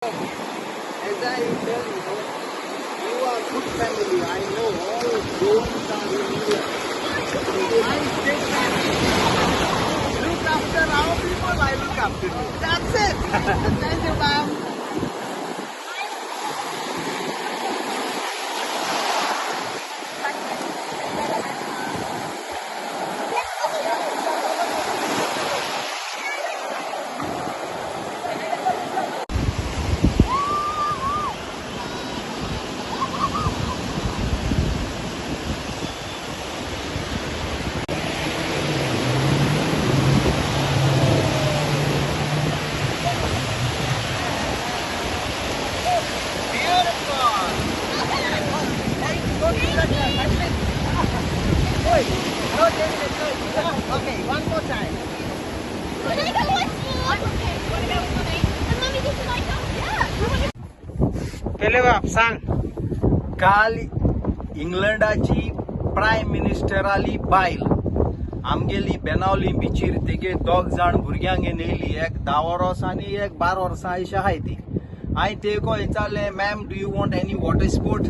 As I tell you, you are good family. I know all Goans are in England. I take family. Look after our people, I look after you. That's it. Thank you, ma'am. Okay, one more time. पेले बाप सांग. काल इंग्लंडाची prime मिनिस्टराली बायल आमगेली बेनावली बिचीर तेगे दोग जाण भुरग्यांक येयली, एक 10 वर्सां आनी एक 12 वर्सां अशी आहाय ती. हांवें तेको विचारलें, ma'am, do you want any water sport?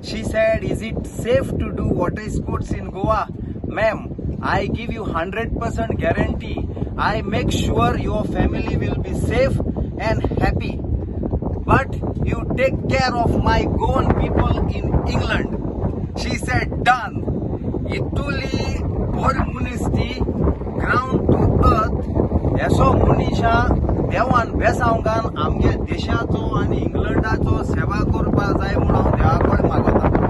She said, is it safe to do water sports in Goa? Ma'am, I give you 100% guarantee. I make sure your family will be safe and happy. But you take care of my Goan people in England. She said, done. Ituli bor munis ती ground to earth. एसो मनीशा देवान बेसावंगान आमगे देशाचो आनी इंग्लंडाचो सेवा करपाक जाय म्हूण हांव देवा कडेन मागता.